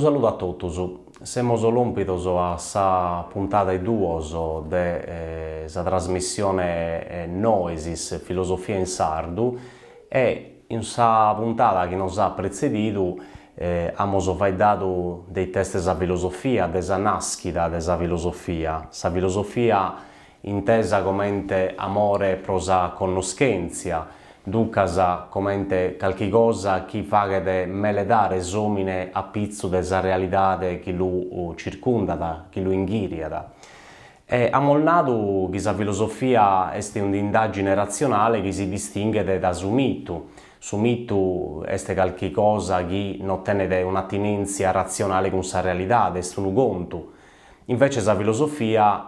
Unu saludu a totus. Semus lòmpidos a sa puntada 'e duos de sa trasmissione Noesis, Filosofia in sardu e in sa puntada chi nos at pretzedidu amus faeddadu de ite est sa filosofia, de sa nàschida de sa filosofia, sa filosofia intesa comente amore pro sa connoschèntzia, duncas comente calchi cosa chi faghet meledare s'òmine a pitzu de sa realidade chi lu circundat, chi lu inghìriat. E amus nadu chi sa filosofia est un'indàgine ratzionale chi si distinghet da su mitu. Su mitu est calchi cosa chi no tenet un'atinèntzia ratzionale cun sa realidade, est unu contu. Invece sa filosofia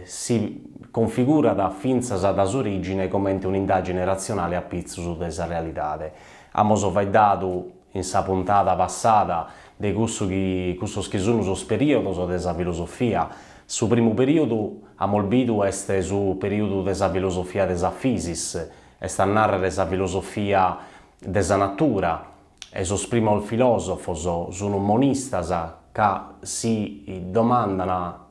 si configurat fintzas da s'orìgine comente un'indàgine ratzionale a pitzus de sa realidade. Amus faeddadu in sa puntada passada de cussu chi cussos chi sun sos perìodos de sa filosofia. Su primu perìodu, amus bidu, est su perìodu de sa filosofia de sa physis, est a nàrrere sa filosofia de sa natura, E sos primos filòsofos sun monistas ca si domandan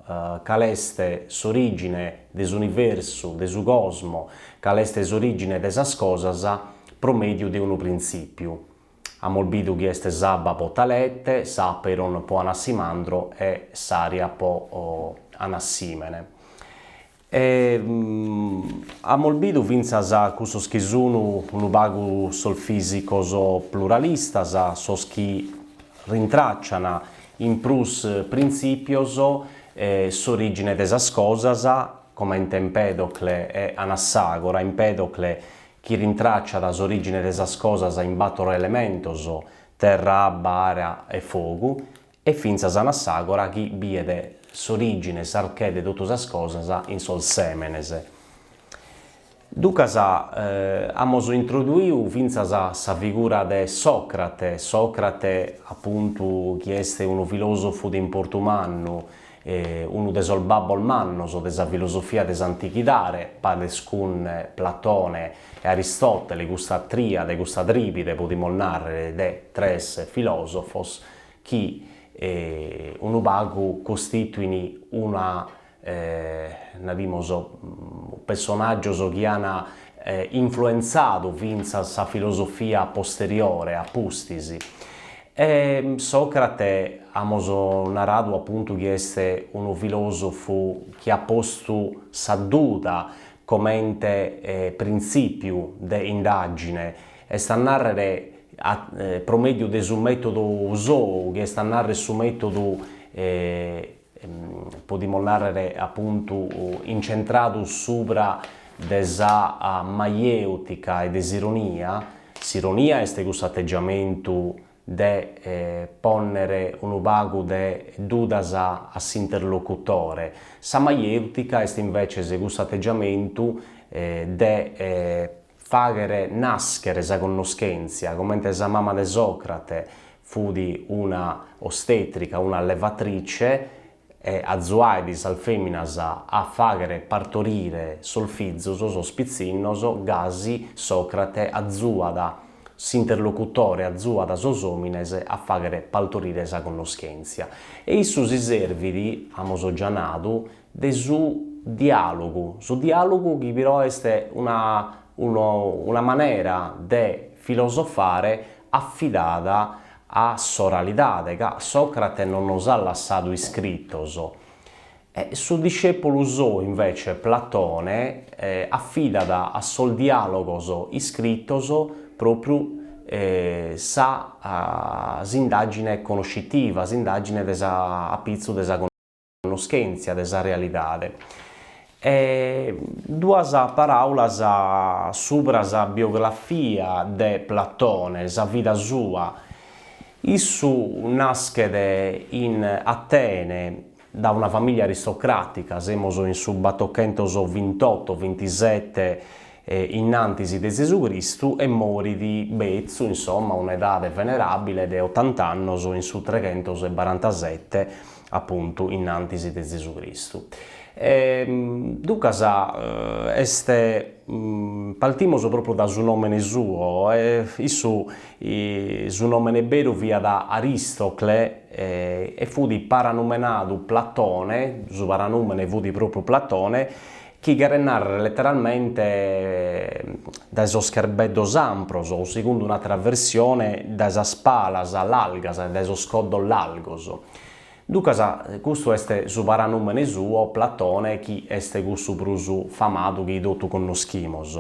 cale est s'orìgine de s'universu, de su cosmo, cale est s'orìgine de sas cosas pro mèdiu de unu printzìpiu. Amus bidu chi est s'abba po Talete, s'Apeiron po Anassimandro e s'ària po Anassimene. E amus bidu fintzas cussos chi sun unu pagu sos fìsicos pluralistas, sos chi rintràcian in prus printzìpios s'orìgine de sas cosas, comente Empedocle e Anassàgora, Empedocle chi rintràciat s'orìgine de sas cosas in bator elementos, terra, abba, ària e fogu, E fintzas Anassàgora chi biet s'orìgine, s'archè de totu sas cosas in sos sèmenes. Duncas amus introduiu fintzas sa figura de Sòcrate, Sòcrate apuntu chi est unu filòsofu de importu mannu, unu de sos babbos mannos de sa filosofia de s'antichidade, paris cun Platone e Aristòtele, custa trìade, custa trìpide podimus nàrrere de tres filòsofos chi unu pagu costituin una nadimus pessonàgios chi an influentzadu fintzas sa filosofia posteriore, a pustis. E Sòcrate amus naradu apuntu chi est unu filòsofu chi at postu sa duda comente printzìpiu de indàgine, est a nàrrere a pro mèdiu de su mètodu sou, chi est a nàrrere su mètodu podimus nàrrere apuntu incentradu subra de sa maieutica e de s'ironia, s'ironia est cussu ategiamentu de pònnere unu pagu de dudas a s'interlocutore, sa maieutica est inveces cussu ategiamentu de Fàghere nàschere sa connoschèntzia, comente sa mama de Sòcrate fut una ostetrica, una allevatrice, e azuait sas fèminas a fàghere partorire sos fizos, sos pitzinnos, gasi Sòcrate azuat s'interlocutore, azuat sos òmines a fàghere partorire sa connoschèntzia. E issu si servit, amus già nadu, de su diàlogu, su diàlogu chi però est una una manera de filosofare afidada a s'oralidade, ca Sòcrate non nos at lassadu iscritos. E su discèpulu sou invece, Platone, afidat a sos diàlogos iscritos pròpriu sa s'indàgine conoscitiva, s'indàgine de sa a pitzu de sa connoschèntzia de sa realidade. E duas paràulas subra sa biografia de Platone, sa vida sua. Issu naschet in Atene da una famìlia aristocràtica, semus in su batochentos vintotto vintisete innantis de Zesu Cristu e morit betzu, insomma, un'edade veneràbile de otant'annos in su treghentos e barantasete apuntu innantis de Zesu Cristu. Duncas est. Partimus pròpriu dae su nòmene suo, issu su nòmene beru fiat Aristocle e fut paranumenadu Platone, su paranùmene fut pròpriu Platone, chi cheret nàrrere leteralmente dae sos cherbeddos ampros o, segundu un'àtera versione, dae sas palas largas, dae sos coddos largos. Duncas custu est su paranùmene suo, Platone, chi est cussu prus famadu chi totu connoschimus.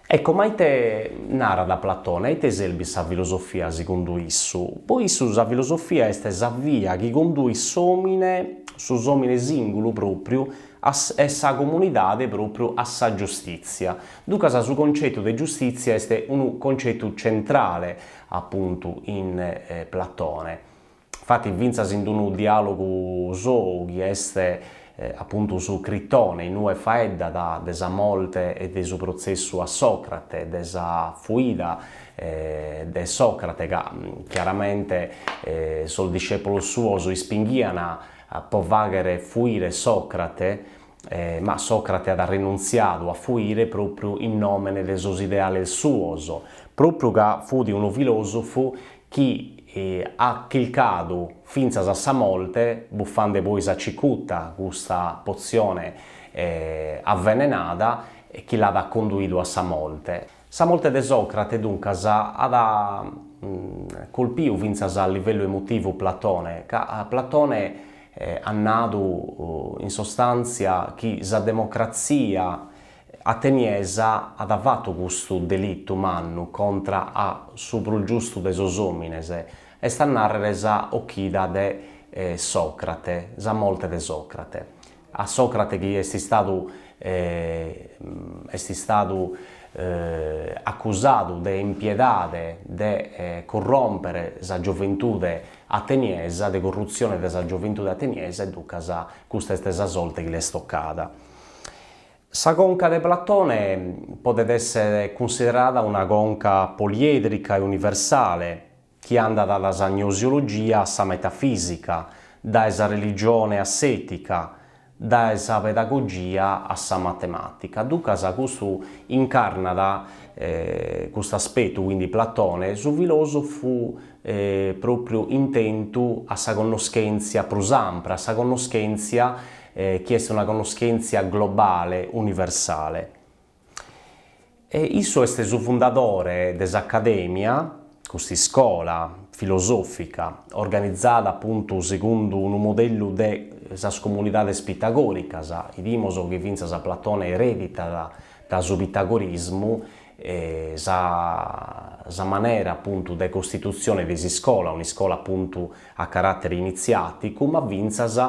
Ecco, ma ite narat Platone? A ite serbit sa filosofia segundu issu? Po issu sa filosofia est sa via chi conduit s'òmine, su s'òmine sìngulu pròpriu, a e sa comunidade pròpriu a sa giustìtzia. Duncas su concetu de giustìtzia est unu concetu centrale, apuntu, in Platone. Fati fintzas in unu diàlogu sou chi est apuntu su Critone in ue faeddat de sa morte e de su protzessu a Sòcrate, de sa fuida de Sòcrate ca chiaramente sos discèpulos suos ispinghian po fàghere fuire Sòcrate, ma Sòcrate at rinuntziadu a fuire pròpriu in nòmene de sos ideales suos, pròpriu ca fut unu filòsofu chi at chircadu fintzas a sa morte, bufande poi sa cicuta, custa potzione avvenenada, chi l'at conduidu a sa morte. Sa morte de Sòcrate, duncas, at colpiu fintzas a livellu emotivu Platone, ca Platone at nadu in sostàntzia chi sa democratzia ateniesa at fatu custu delitu mannu contra a su prus giustu de sos òmines, est a nàrrere sa ochida de Sòcrate, sa morte de Sòcrate. A Sòcrate chi est istadu est istadu acusadu de impiedade, de corròmpere sa gioventude ateniesa, de corrutzione de sa gioventude ateniesa e duncas custa est sa sorte chi l'est tocada. Sa conca de Platone podet èssere cunsiderada una conca polièdrica e universale, chi andat dae sa gnoseologia a sa metafìsica, dae sa religione a s'ètica, dae sa pedagogia a sa matemàtica. Duncas custu incarnat custu aspetu, quindi Platone, su filòsofu pròpriu intentu a sa connoschèntzia prus ampra, a sa connoschèntzia chi est una connoschèntzia globale, universale. E issu est su fundadore de s'Acadèmia, custa iscola filosòfica organizada apuntu segundu unu modellu de sas comunidades pitagòricas, 'idimus chi fintzas Platone ereditat dae su pitagorismu sa sa manera apuntu de costitutzione de s'iscola, un'iscola apuntu a caràtere initziàticu, ma fintzas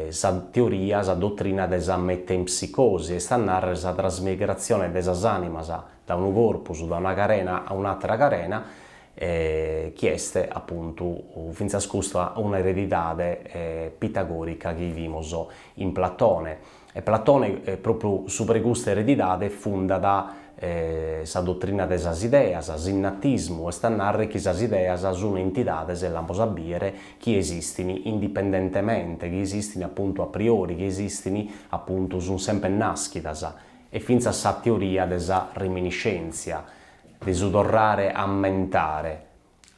sa teoria, sa dotrina de sa metempsicosi, est a nàrrere sa trasmigratzione de sas ànimas dae unu corpus, dae una carena a un'àtera carena, chi est apuntu fintzas custa una eredidade pitagòrica chi bidimus in Platone. E Platone pròpriu subra custa eredidade fundat sa dotrina de sas ideas, s'innatismu, est a nàrrere chi sas ideas sun entidades, e l'amus a bìdere, chi esistin indipendentemente, chi esistin apuntu a priori, chi esistin apuntu, sun semper nàschidas, e fintzas sa teoria de sa reminiscèntzia, de su torrare a ammentare,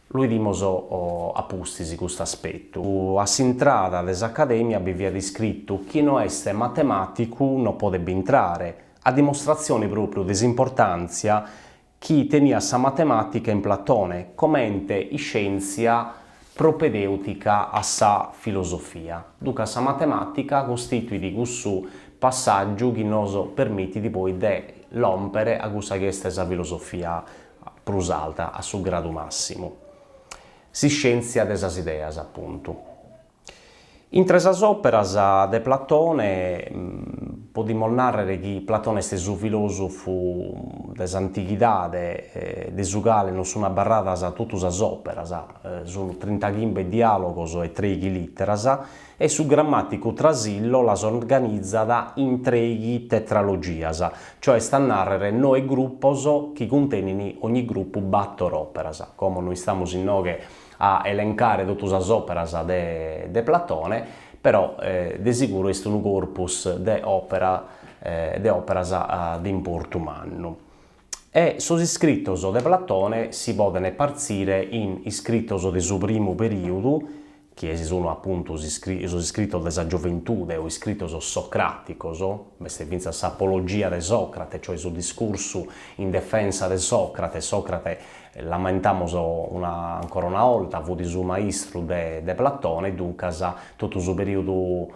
Lu 'idimus a pustis custu aspetu. A s'intrada de s'Acadèmia bi fiat iscritu chi no est matemàticu no podet bintrare, a dimostratzione pròpriu de s'importàntzia chi teniat sa matemàtica in Platone comente iscièntzia propedèutica a sa filosofia. Duncas sa matemàtica costituit cussu passàgiu chi nos permitit poi de lòmpere a cussa chi est sa filosofia prus alta, a su gradu màssimu. S'iscièntzia de sas ideas, apuntu. Intre sas òperas de Platone podimus nàrrere chi Platone est su filòsofu de s'antighidade de su cale nos sunt abarradas totu sas òperas, sunt trintachimbe diàlogos e trèighi lìteras, e su grammàticu Trasillo las organizat in trèighi tetralogias, cioè est a nàrrere noe grupos chi cuntenint ogni grupu bator òperas. Como no istamus inoghe a elencare totu sas òperas de de Platone, però de seguru est unu corpus de òpera. de òperas de importu mannu. E sos iscritos de Platone si podent partzire in iscritos de su primu perìodu, chi sun apuntu sos iscritos de sa gioventude o iscritos socràticos, b'est fintzas s'Apologia de Sòcrate, cioè su discursu in defensa de Sòcrate, Sòcrate, l'ammentamus una ancora una 'olta, fut su maistru de de Platone, duncas totu su perìodu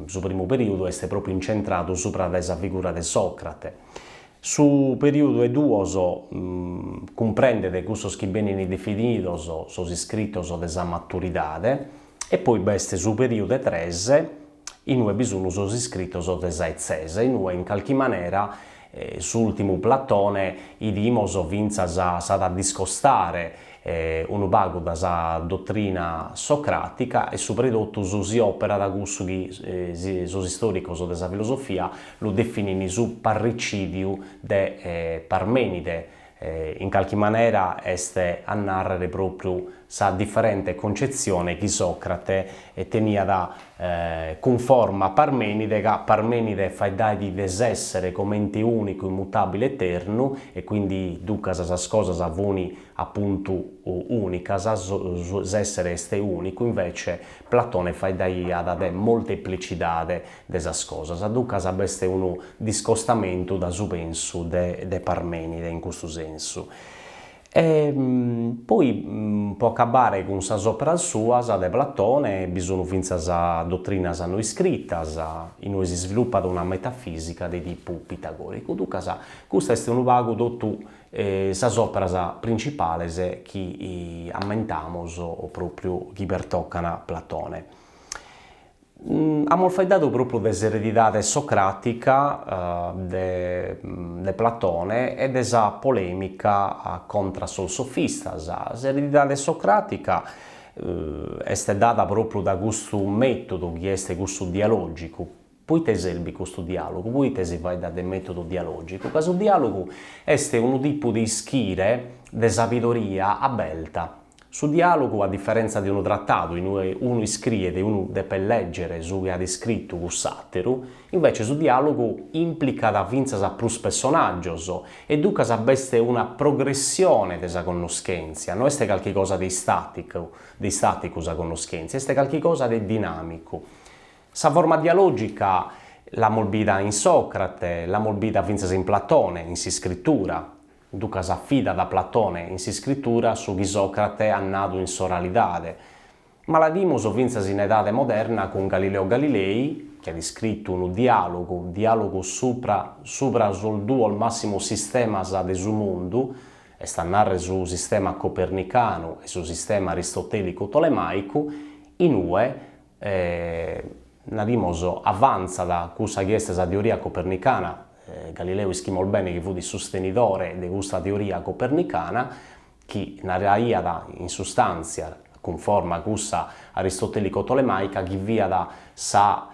su primu perìodu est pròpriu incentradu subra de sa figura de Sòcrate. Su perìodu 'e duos cumprendet cussos chi benint definidos sos iscritos de sa maturidade e poi b'est su perìodu 'e tres in ue bi sun sos iscritos de sa 'etzesa, in ue in calchi manera s'ùltimu Platone 'idimos fintzas s'at a discostare unu pagu da sa dotrina socràtica e subra-e-totus si òperat cussu chi sos istòricos de sa filosofia lu definint su parricìdiu de Parmènide, in calchi manera est a nàrrere pròpriu sa diferente concetzione chi Sòcrate teniat cunforma a Parmènide, ca Parmènide faeddait de s'èssere comente ùnicu, immutàbile, eternu e quindi duncas sas cosas funi apuntu ùnicas, s'èssere est ùnicu, invece Platone faeddaiat de molteplicidade de sas cosas, duncas b'est unu discostamentu da su pensu de Parmènide in custu sensu. E poi po acabare cun sas òperas suas de Platone bi sun fintzas dotrinas no iscritas in ue s'isvilupat una metafìsica de tipu pitagòricu. Duncas custa est unu pagu totu sas òperas principales chi ammentamus o pròpriu chi pertocan Platone. Amus faeddadu pròpriu de s'eredidade socràtica de de Platone e de sa polèmica contra sos sofistas. S'eredidade socràtica est dada pròpriu da custu mètodu chi est cussu dialògicu. Poite serbit custu diàlogu? Poite si faeddat de mètodu dialògicu? Ca su diàlogu est unu tipu de ischire de sabidoria aberta. Su diàlogu, a diferentza de unu tratadu in ue unu iscriet e unu depet lègere su chi at iscritu cuss'àteru, invece su diàlogu ìmplicat fintzas a prus pessonàgios e duncas b'est una progressione de sa connoschèntzia, no est calchi cosa de istàticu, de istàticu sa connoschèntzia, est calchi cosa de dinàmicu. Sa forma dialògica l'amus bida in Sòcrate, l'amus bida fintzas in Platone, in s'iscritura. Duncas afidat a Platone in s'iscritura su chi Sòcrate at nadu in s'oralidade. Ma la bidimus fintzas in edade moderna cun Galileo Galilei, chi at iscritu unu diàlogu, diàlogu supra subra sos duos màssimos sistemas de su mundu, est a nàrrere su sistema copernicanu e su sistema aristotèlicu-tolemàicu, in ue nadimus, avantzat cussa chi est sa teoria copernicana, Galileo ischimus bene chi fut sustenidore de custa teoria copernicana, chi naraiat in sustàntzia, cunforma a cussa aristotelico-tolemaica, chi fiat sa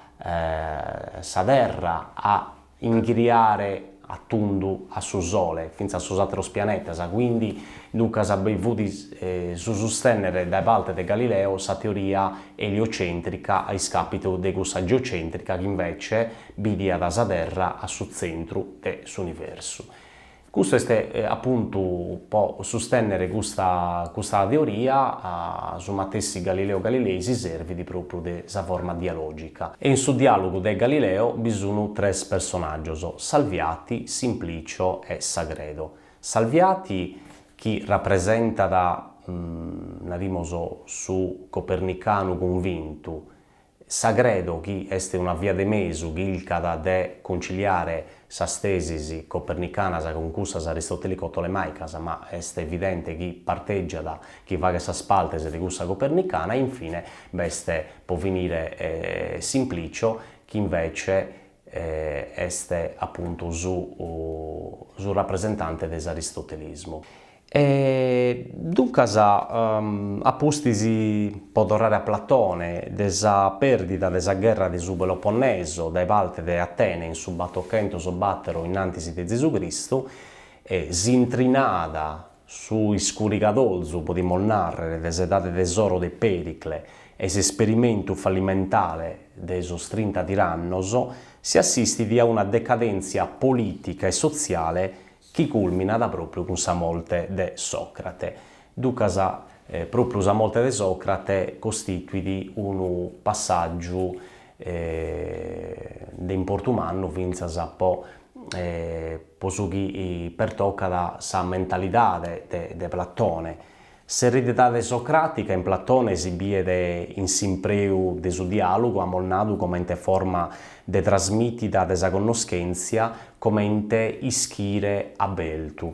sa Terra a inghiriare a tundu a su Sole, fintzas sos àteros pianetas, quindi duncas bi fut su sustènnere dae parte de Galileo sa teoria eliocentrica a iscàpitu de cussa geocentrica chi invece bidiat sa Terra a su tzentru de s'universu. Custu est apuntu po sustènnere custa custa teoria su matessi Galileo Galilei si servit pròpriu de sa forma dialògica. E in su diàlogu de Galileo bi sun tres personàgios, Salviati, Simplicio e Sagredo. Salviati, chi rapresentat, narimus, su copernicanu cunvintu, Sagredo chi est una via de mesu chircat de conciliare sas tesis copernicanas cun cussas aristotelico-tolemaicas, ma est evidente chi partègiat, chi faghet sas partes de cussa copernicana, e infine b'est po finire Simplicio chi invece est apuntu su su rapresentante de s'aristotelismu. E duncas, a pustis, po torrare a Platone, de sa pèrdida de sa gherra de su Peloponneso dae parte de Atene in su batochentos battero innantis de Zesu Cristu, e s'intrinada, su iscurigadorzu, podimus nàrrere, de s'edade de s'oro de Pericle e s'esperimentu fallimentale de sos trinta tirannos, Si assistit a una decadèntzia polìtica e sotziale chi culminat pròpriu cun sa morte de Sòcrate. Ducas, pròpriu sa morte de Sòcrate costituit unu passàgiu de importu mannu fintzas po po su chi pertocat sa mentalidade de Platone. S'eredidade socràtica in Platone si biet in s'impreu de su diàlogu, amus nadu, comente forma de trasmìtida de sa connoschèntzia, comente ischire abertu.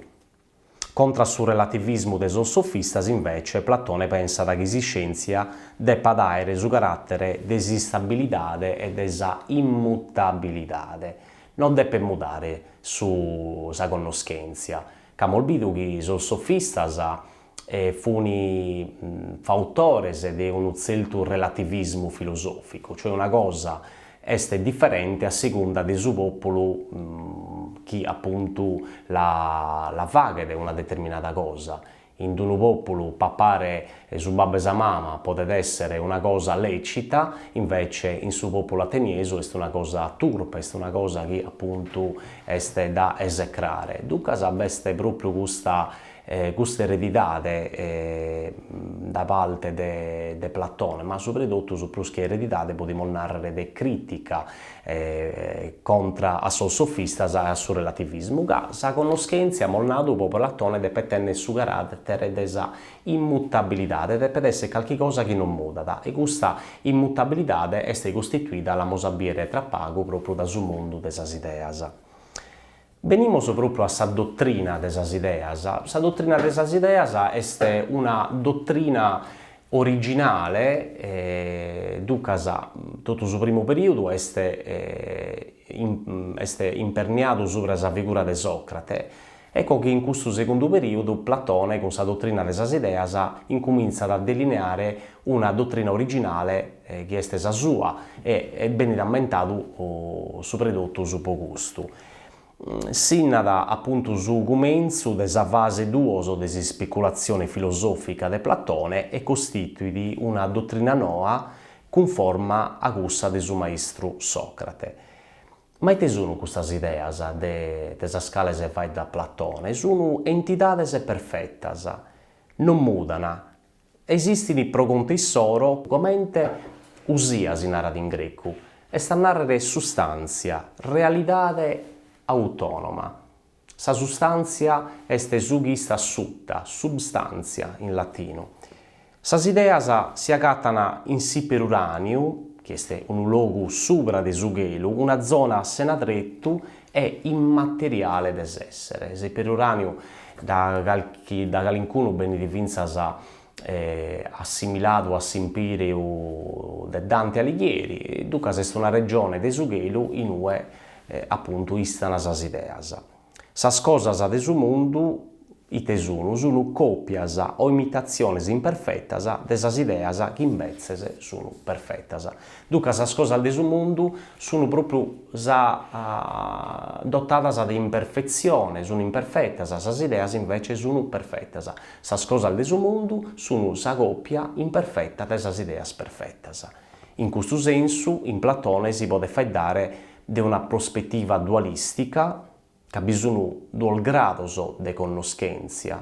Contra su relativismu de sos sofistas, invece, Platone pensat chi s'iscièntzia depat àere su caràtere de s'istabilidade e de sa immutabilidade. Non depet mudare su sa connoschèntzia, ca amus bidu chi sos sofistas funi fautores de unu tzertu relativismu filosòficu, cioè una cosa est diferente a segunda de su pòpulu chi apuntu la la faghet una determinada cosa. In unu pòpulu papare su babbu 'e sa mama podet èssere una cosa lècita, invece in su pòpulu ateniesu est una cosa turpe, est una cosa chi apuntu est da esecrare. Duncas b'est pròpriu custa custa eredidade da parte de de Platone, ma subra 'e totu prus che eredidade podimus nàrrere de crìtica contra a sos sofistas e a su relativismu, ca sa connoschèntzia, amus nadu, pro Platone depet tènnere su caràtere de sa immutabilidade, depet èssere calchi cosa chi non mudat, e custa immutabilidade est costituida, l'amus a bìdere tra pagu, pròpriu da su mundu de sas ideas. Benimus pròpriu a sa dotrina de sas ideas. Sa dotrina de sas ideas est una dotrina originale, duncas totu su primu perìodu est est imperniadu subra sa figura de Sòcrate. Ecco chi in custu segundu perìodu Platone cun sa dotrina de sas ideas incumintzat a delineare una dotrina originale chi est sa sua e benit ammentadu subra 'e totus po custu. Sinnat apuntu su cumentzu de sa fase duos de s'ispeculatzione filosòfica de Platone e costituit una dotrina noa cunforma a cussa de su maistru Sòcrate. Ma ite sunu custas ideas de de sas cales faeddat Platone? Sunu entidades perfetas, non mudan, esistin pro contu issoro comente usia si narat in grecu, est a nàrrere sustàntzia, realidade autònoma. Sa sustàntzia est su chi istat suta, substantia in latinu. Sas ideas si agatan in s'iperuràniu, chi est unu logu subra de su chelu, una zona sena tretu e immateriale de s'èssere. S'iperuràniu da calchi da calincunu benit fintzas assimiladu a s'Empireu de Dante Alighieri, duncas est una regione de su chelu in ue apuntu istan sas ideas. Sas cosas de su mundu ite sunu? Sunu còpias o imitatziones imperfetas de sas ideas chi imbetzes sunu perfetas. Duncas sas cosas de su mundu sunu pròpriu sa dotadas de imperfetzione, sunu imperfetas, sas ideas invece sunu perfetas. Sas cosas de su mundu sunu sa còpia imperfeta de sas ideas perfetas. In custu sensu, in Platone si podet faeddare de una prospetiva dualìstica, ca bi sunu duos grados de connoschèntzia,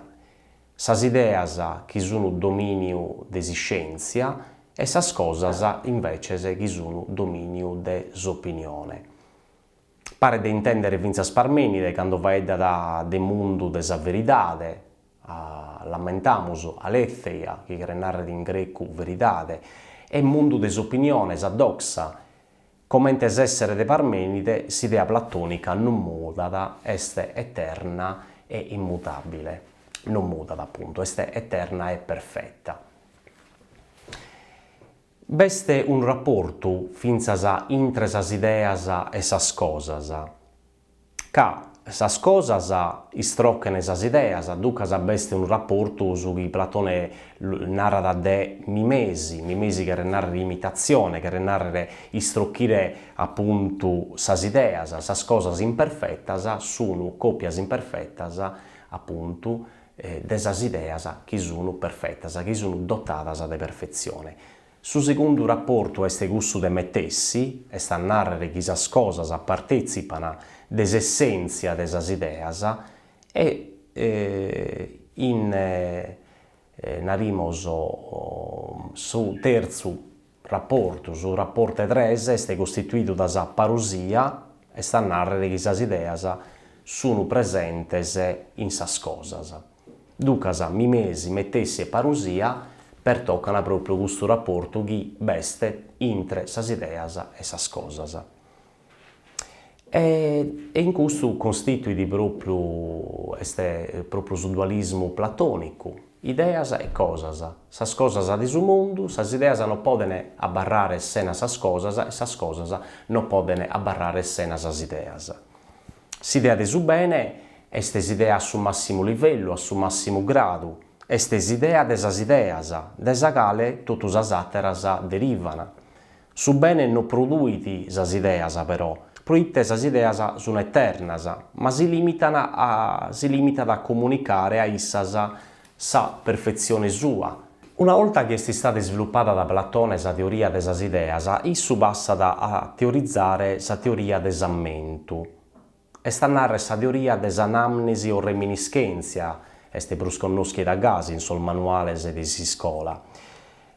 sas ideas chi sunu domìniu de s'iscièntzia e sas cosas, inveces, chi sunu domìniu de s'opinione. Paret de intèndere fintzas Parmènide cando faeddat de mundu de sa veridade, l'ammentamus, aletheia, chi cheret nàrrere in grecu veridade, e mundu de s'opinione, sa doxa. Comente s'èssere de Parmènide, s'idea platònica non mudat, est eterna e immutàbile. Non mudat, apuntu, est eterna e perfeta. B'est unu raportu fintzas intre sas ideas e sas cosas, ca sas cosas istrochen sas ideas, duncas b'est unu raportu, su chi Platone narat de mimesi, mimesi cheret nàrrere imitatzione, cheret nàrrere istrochire apuntu sas ideas, sas cosas imperfetas sun còpias imperfetas apuntu de sas ideas chi sun perfetas, chi sun dotadas de perfetzione. Su segundu raportu est cussu de metessi, est a nàrrere chi sas cosas partètzipan de s'essèntzia de sas ideas e in narimos su tertzu raportu, su raportu 'e tres est costituidu da sa parusia, est a nàrrere chi sas ideas sun presentes in sas cosas. Ducas mimesi, metessi e parusia pertocan pròpriu custu raportu chi b'est intre sas ideas e sas cosas. E in custu costituit pròpriu, est pròpriu su dualismu platònicu, ideas e cosas, sas cosas de su mundu, sas ideas no poden abarrare sena sas cosas e sas cosas no poden abarrare sena sas ideas. S'idea de su bene est s'idea a su màssimu livellu, a su màssimu gradu, est s'idea de sas ideas, dae sa cale totu sas àteras derivan. Su bene no produit sas ideas, però, proite sas ideas sun eternas, ma si limitan a si limitat a comunicare a issas sa perfetzione sua. Una 'olta chi est istada isvilupada da Platone sa teoria de sas ideas, issu passat a teorizare sa teoria de s'ammentu, est a narrer sa teoria de s'anamnesi o reminischèntzia, est prus connoschida gasi in sos manuales de s'iscola,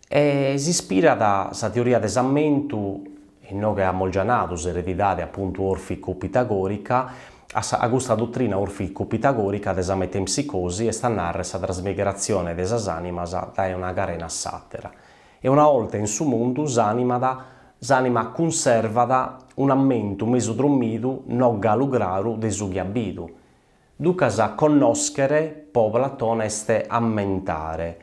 e s'ispirat sa teoria de s'ammentu, inoghe amus già nadu s'eredidade apuntu orficu-pitagorica, a sa a custa dotrina orficu-pitagorica de sa metempsicosi, est a narrer sa trasmigratzione de sas animas dae una carena a s'àtera. E una 'olta in su mundu s'anima s'anima cunservat un'ammentu mesu drommidu no galu craru de su chi at bidu. Ducas connòschere po Platone est ammentare.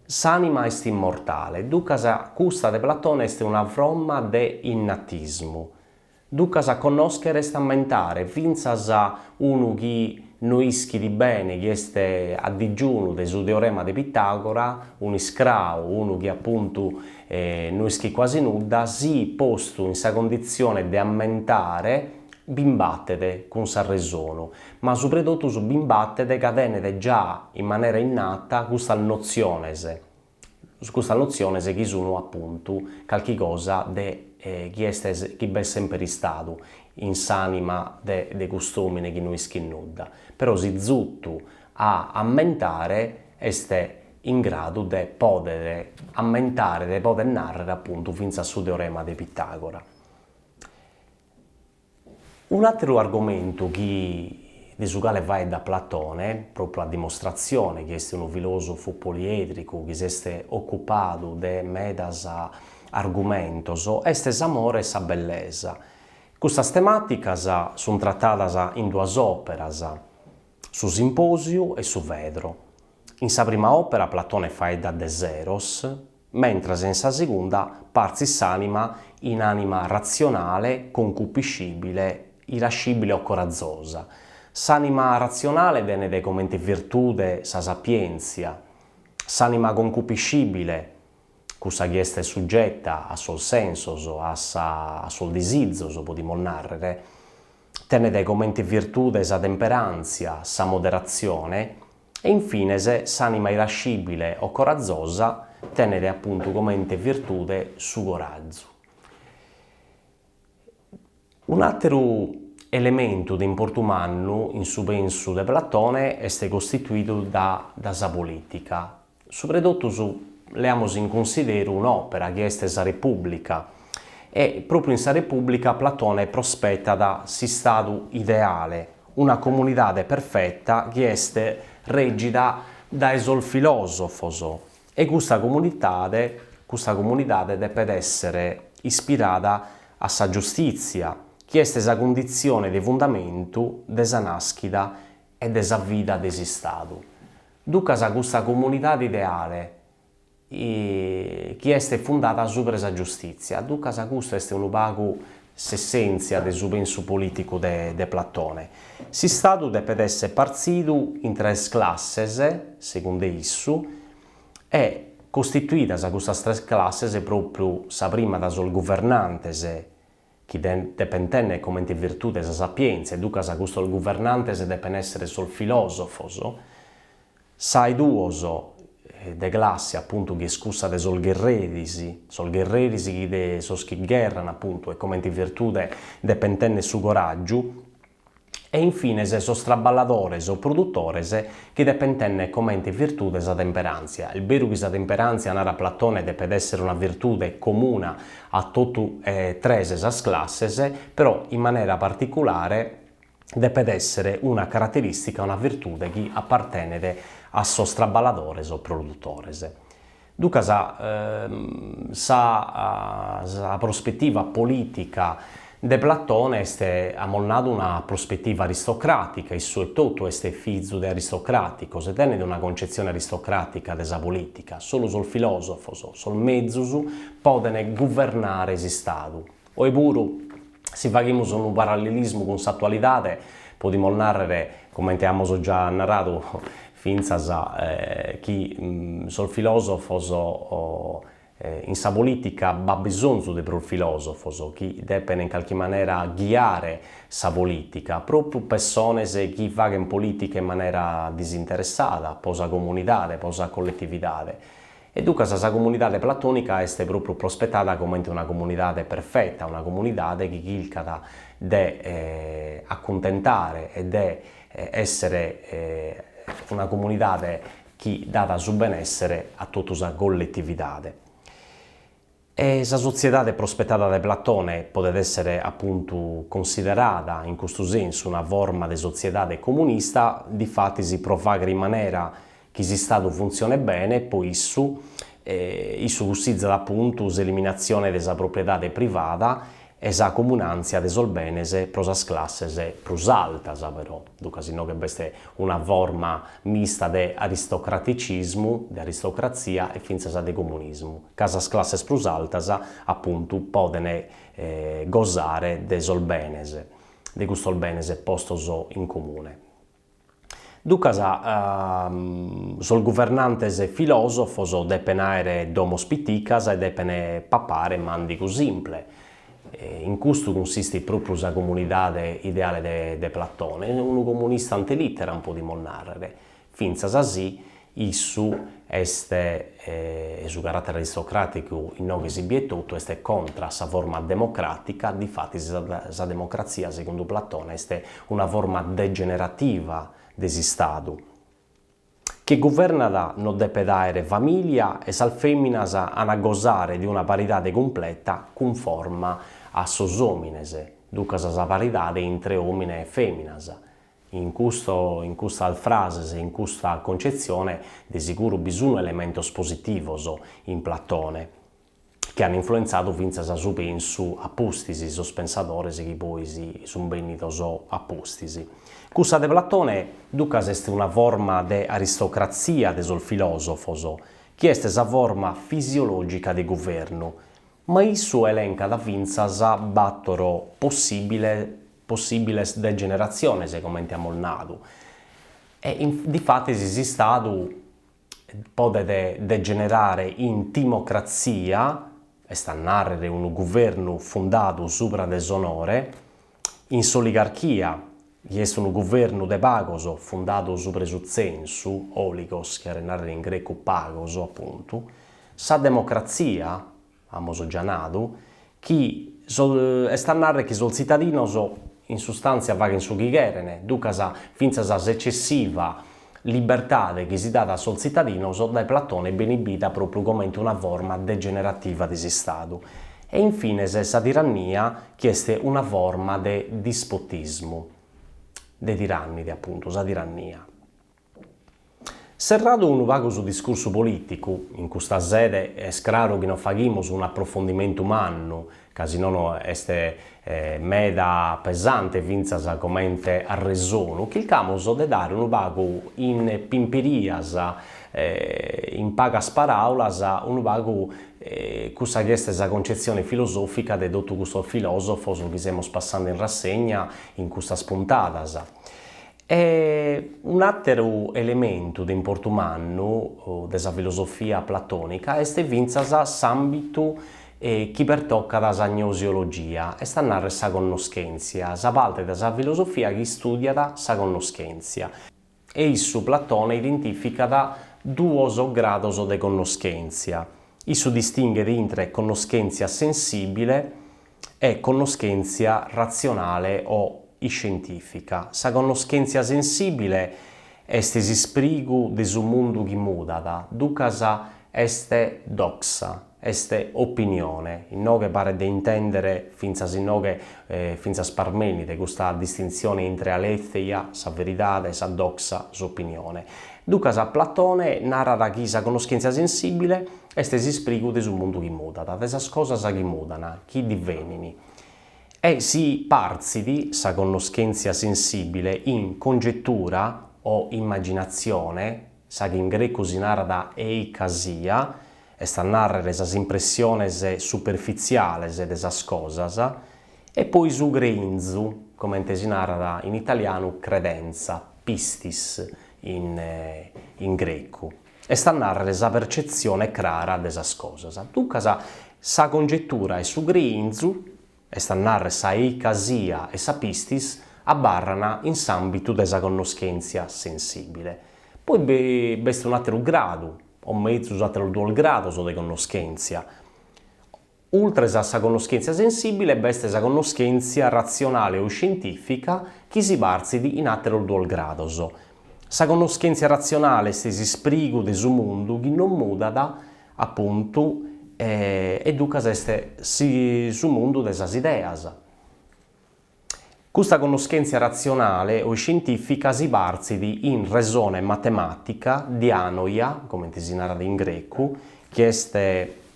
S'anima est immortale, ducas custa de Platone est una fromma de innatismu. Ducas connòschere est ammentare, fintzas unu chi no ischit bene chi est a digiunu de su teorema de Pitagora, un'iscrau, unu chi apuntu no ischit quasi nudda, si postu in sa conditzione de ammentare, b'imbatet cun s'arresonu, ma subretotus b'imbatet ca tenet già in manera innata custas notziones, custas notziones chi sun apuntu calchi cosa de chi est chi b'est semper istadu in s'anima de de cust'omine chi no ischit nudda, però si zutu a ammentare est in gradu de poder ammentare, de poder narrer apuntu fintzas su teorema de Pitagora. Un'àteru argumentu chi de su cale faeddat Platone, pròpriu a dimostratzione chi est unu filòsofu polièdricu chi s'est ocupadu de medas argumentos, est s'amore e sa bellesa. Custas temàticas sunt tratadas in duas òperas, su Simpòsiu e su Fedro. In sa prima òpera Platone faeddat de s'eros, mentras in sa segunda partzit s'ànima in ànima ratzionale, concupiscìbile, irascìbile o corazosa. S'ànima ratzionale tenet comente virtude sa sapièntzia, s'ànima concupiscìbile, cussa chi est sugeta a sos sensos, a sa a sos disizos, podimus nàrrere, tenet comente virtude sa temperàntzia, sa moderatzione, E in fines s'ànima irascìbile o corazosa tenet apuntu comente virtude su corazu. Un'àteru elementu de importu mannu in su pensu de Platone est costituidu da da sa polìtica. Subretotus leamus in cunsideru un'òpera chi est sa Repùblica e pròpriu in sa Repùblica Platone prospetat s'istadu ideale, una comunidade perfeta chi est règida dae sos filòsofos e custa comunidade custa comunidade depet èssere ispirada a sa giustìtzia, chi est sa cunditzione de fundamentu de sa nàschida e de sa vida de s'istadu. Ducas custa comunidade ideale chi est fundada subra sa giustìtzia. Ducas custu est unu pagu s'essèntzia de su pensu polìticu de Platone. S'istadu depet èssere partzidu in tres classes, segunde issu, e costituidas custas tres classes pròpriu sa prima da sos guvernantes, chi depent tènnere comente virtude sa sapièntzia, e ducas custos guvernantes depent èssere sos filòsofos, sa 'e duos. de classe apuntu chi est cussa de sos gherreris, sos gherreris chi de sos chi gherran apuntu e comente virtude depent tenner su coràgiu, e infines sos traballadores o produtores chi depent tenner comente virtude sa temperàntzia. Est beru chi sa temperàntzia, narat Platone, depet èssere una virtude comuna a totu e tres sas classes, però in manera particulare depet èssere una caraterìstica, una virtude chi apartenet a sos traballadores o produtores. Duncas sa sa prospetiva polìtica de Platone est, amus nadu, una prospetiva aristocràtica, issu etotu est fizu de aristocràticos e tenet una concetzione aristocràtica de sa polìtica, solu sos filòsofos, sos mezus, podent guvernare s'istadu. Oe puru, si faghimus unu parallelismu cun s'atualidade, podimus nàrrere, comente amus già naradu fintzas, chi sos filòsofos in sa polìtica b'at bisonzu de prus filòsofos chi depen in calchi manera ghiare sa polìtica, pròpiu pessones chi faghen polìtica in manera disinteressada pro sa comunidade, pro sa colletividade. E duncas sa comunidade platònica est pròpriu prospetada comente una comunidade perfeta, una comunidade chi chircat de acuntentare e de èssere una comunidade chi dat su benèssere a totu sa colletividade. E sa sotziedade prospetada dae Platone podet èssere apuntu considerada in custu sensu una forma de sotziedade comunista, difatis pro fàghere in manera chi s'Istadu funtzionet bene, po issu, issu cussizat apuntu s'eliminatzione de sa propriedade privada e sa comunàntzia de sos benes pro sas classes prus altas, però, duncas inoghe b'est una forma mista de aristocraticismu, de aristocratzia e fintzas de comunismu, ca sas classes prus altas, apuntu, podent gosare de sos benes, de custos benes postos in comune. Duncas sos guvernantes filòsofos depen àere domos piticas e depen papare màndigu simple. In custu cunsistit pròpriu sa comunidade ideale de Platone, unu comunista ante litteram podimus nàrrere, fintzas si Issu est, e su caràtere aristocràticu inoghe si biet totu, est contra a sa forma democràtica, difatis sa democratzia, segundu Platone, est una forma degenerativa de s'Istadu. Chie guvernat no depet àere famìlia e sas fèminas an a gosare de una paridade cumpleta cunforma a sos òmines, duncas sa paridade intre òmine e fèminas. In custo, in custas frases, in custa concetzione, de siguru bi sun elementos positivos in Platone, chi an influentzadu fintzas su pensu a pustis, sos pensadores chi poi sun bennidos a pustis. Cussa de Platone, ducas, est una forma de aristocratzia de sos filòsofos, chi est sa forma fisiològica de guvernu, ma issu elencat fintzas bàtoro possìbiles possìbiles degeneratziones, comente amus nadu, e difatis s'Istadu podet degenerare in timocratzia, est a nàrrere unu guvernu fundadu subra de s'onore, in s'oligarchia, chi est unu guvernu de pagos fundadu subra su tzensu, oligos cheret nàrrere in grecu pagos, apuntu, sa democratzia, amus già nadu, chi est a nàrrere chi sos tzitadinos in sustàntzia faghent su chi cherent, duncas fintzas s'eccessiva libertade chi si dat a sos tzitadinos dae Platone benit bida pròpriu comente una forma degenerativa de s'Istadu. E in fines sa tirannia chi est una forma de dispotismu, de tirannide apuntu, sa tirannia. Serradu unu pagu su discursu polìticu, in custa sede est craru chi non faghimus un'aprofondimentu mannu, ca si nono est meda pesante fintzas comente arresonu, chircamus de dare unu pagu in pimpirias, in pagas paràulas, unu pagu cussa chi est sa concetzione filosòfica de totu custos filòsofos chi semus passende in rassegna in custas puntadas. E un'àteru elementu de importu mannu de sa filosofia platònica est fintzas s'àmbitu chi pertocat sa gnoseologia, est a nàrrere sa connoschèntzia, sa parte de sa filosofia chi istùdiat sa connoschèntzia. E issu, Platone, identìficat duos grados de connoschèntzia. Issu distinghet intre connoschèntzia sensìbile e connoschèntzia ratzionale o iscientìfica. Sa connoschèntzia sensìbile est s'isprigu de su mundu chi mudat, duncas est doxa, est opinione. Inoghe paret de intèndere fintzas inoghe fintzas Parmènide custa distintzione intre aletheia, sa veridade, sa doxa, s'opinione. Duncas Platone narat chi sa connoschèntzia sensìbile est s'isprigu de su mundu chi mudat, de sas cosas chi mudan, chi divenin. E si partzit sa connoschèntzia sensìbile in congetura o immaginatzione, sa chi in grecu si narat eikasia, est a nàrrere sas impressiones superfitziales de sas cosas, e poi su creinzu, comente si narat in italianu credenza, pistis in in grecu, est a nàrrere sa percetzione crara de sas cosas. Duncas sa congetura e su creinzu, est a nàrrere sa eikasia e sa pistis, abarran in s'àmbitu de sa connoschèntzia sensìbile. Poi b'est un'àteru gradu, o mezus àteros duos grados de connoschèntzia. Ultres a sa connoschèntzia sensìbile b'est sa connoschèntzia ratzionale o iscientìfica chi si partzit in àteros duos grados. Sa connoschèntzia ratzionale est s'isprigu de su mundu chi non mudat, apuntu, e duncas est su mundu de sas ideas. Custa connoschèntzia ratzionale o iscientìfica si partzit in resone matemàtica, dianoia, comente si narat in grecu, chi est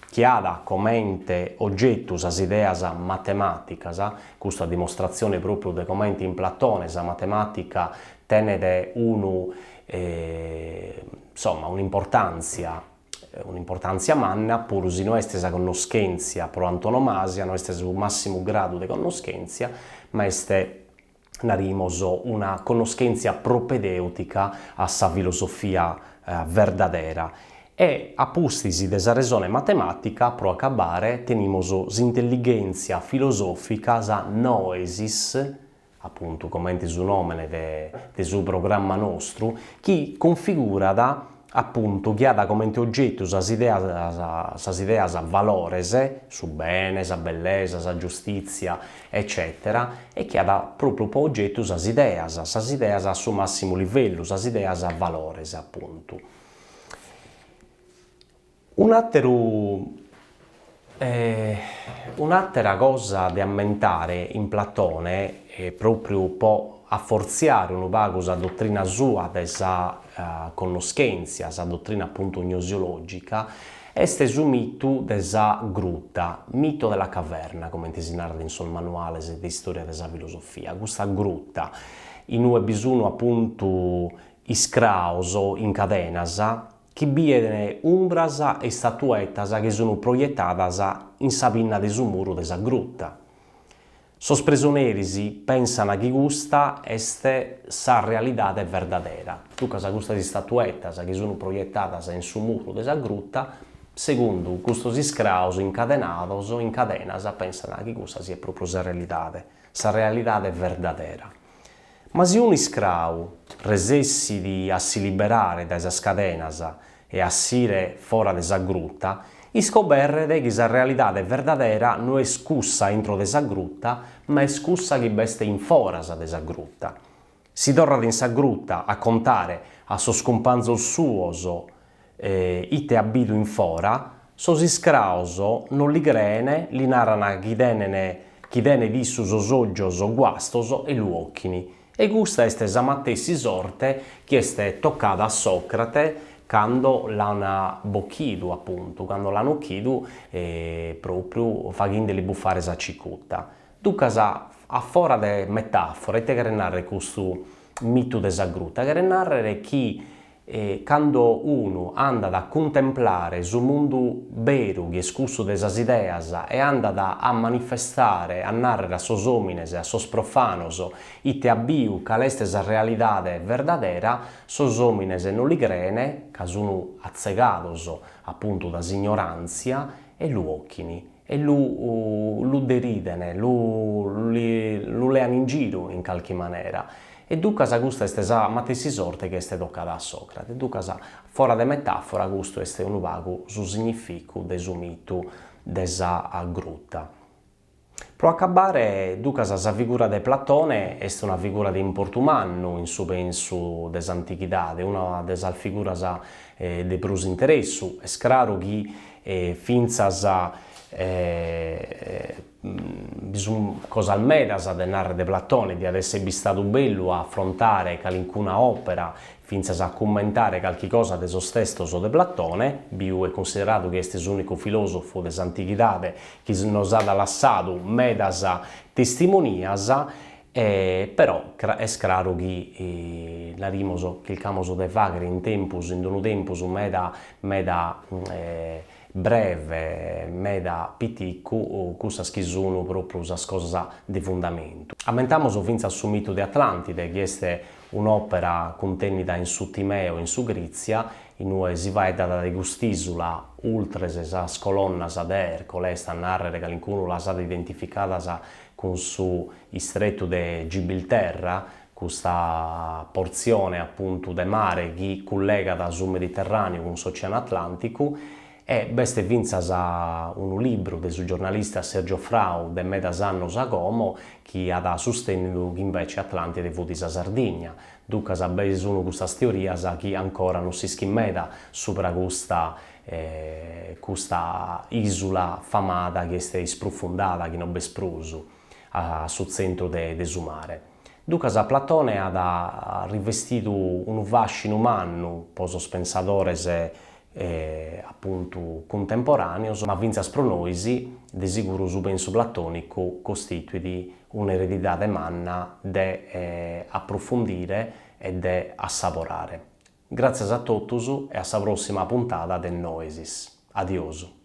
chi at comente ogetu sas ideas matemàticas, custu a dimostratzione pròpriu de comente in Platone sa matemàtica tenet unu insomma un'importàntzia Un'importàntzia manna, puru si no est sa connoschèntzia pro antonomàsia, no est su màssimu gradu de connoschèntzia, ma est, narimos, una connoschèntzia propedèutica a sa filosofia verdadera. E a pustis de sa resone matemàtica, pro acabare, tenimos s'intellighèntzia filosòfica, sa noesis, apuntu comente su nòmene de su programma nostru, chi configurat apuntu chi at comente ogetu sas ideas sas ideas valores, su bene, sa bellesa, sa giustìtzia, eccètera, e chi at pròpriu pro ogetu sas ideas, sas ideas a su màssimu livellu, sas ideas valores apuntu. Un'àteru Un'àtera cosa de ammentare in Platone, pròpriu po afortziare unu pagu sa dotrina sua de sa connoschèntzia, sa dotrina apuntu gnosiològica, est su mitu de sa gruta, mito della caverna, comente si narat in sos manuales de istòria de sa filosofia, custa gruta in ue bi sun apuntu iscraos in cadenas, chi bieden umbras e istatuetas chi sun proietadas in sa pinna de su muru de sa gruta. Sos presoneris pensan chi custa est sa realidade verdadera, duncas custas istatuetas chi sun proietadas in su muru de sa gruta, segundu custos iscraos incadenados in cadenas pensan chi custa siat propriu sa realidade, sa realidade verdadera. Ma si unu iscrau resessit a si liberare dae sas cadenas e a essire fora de sa gruta, iscoberret chi sa realidade verdadera no est cussa intro de sa gruta, ma est cussa chi b'est in foras de sa gruta. Si torrat in sa gruta a contare a sos cumpanzos suos ite at bidu in fora, sos iscraos non li creen, li naran chi tenen chi tenet issu sos ògios guastos e lu 'ochin. E custa est sa matessi sorte chi est tocada a Sòcrate cando l'an bochidu, apuntu, cando l'an 'ochidu pròpriu faghindeli bufare sa cicuta. Duncas, a fora de metàfora, ite cheret nàrrere custu mitu de sa gruta? Cheret nàrrere chi Cando unu andat a cuntemplare su mundu beru chi est cussu de sas ideas e andat a manifestare, a nàrrere a sos òmines, a sos profanos, ite at biu, cale est sa realidade verdadera, sos òmines no li creen, ca sun atzegados apuntu da s'ignoràntzia e lu 'ochin e lu lu deriden, lu lu lean in giru in calchi manera. E ducas custa est sa matessi sorte chi est tocada a Socrate. Ducas, fora de metàfora, custu est unu pagu su significu de su mitu de sa gruta. Pro acabare, ducas, sa figura de Platone est una figura de importu mannu in su pensu de s'antighidade, una de sas figuras de prus interessu. Est craru chi fintzas bi sunt cosas medas de nàrrere de Platone, diat èssere bistadu bellu a afrontare calincuna òpera fintzas a cummentare calchi cosa de sos testos de Platone, biu e cunsideradu chi est s'ùnicu filòsofu de s'antighidade chi nos at lassadu medas testimonias, però est craru chi narimos chircamos de fàghere in tempus, in unu tempus meda meda breve, meda piticu, cussas chi sun pròpriu sas cosas de fundamentu. Ammentamus fintzas su mitu de Atlantide, chi est un'òpera cuntènnida in su Timeo e in su Crìtzia, in ue si faeddat de cust'ìsula ultres sas colonnas de Ercole, est a nàrrere calincunu las at identificadas cun su istretu de Gibilterra, custa portzione apuntu de mare chi cullegat su Mediterràneu cun s'Oceanu Atlànticu, e b'est fintzas unu libru de su giornalista Sergio Frau de medas annos a como chi at sustènnidu chi invece Atlàntide fut sa Sardigna. Duncas be sun custas teorias chi ancora non s'ischit meda subra custa custa ìsula famada chi est isprufundada, chi non b'est prus a su tzentru de su mare. Duncas Platone at rivestidu unu fàscinu mannu pro sos pensadores apuntu cuntemporàneos, ma fintzas pro nois de siguru su pensu platònicu costituit un'eredidade manna de aprufundire e de assaborare. Gràtzias a totus e a sa pròssima puntada de Noesis. Adiosu.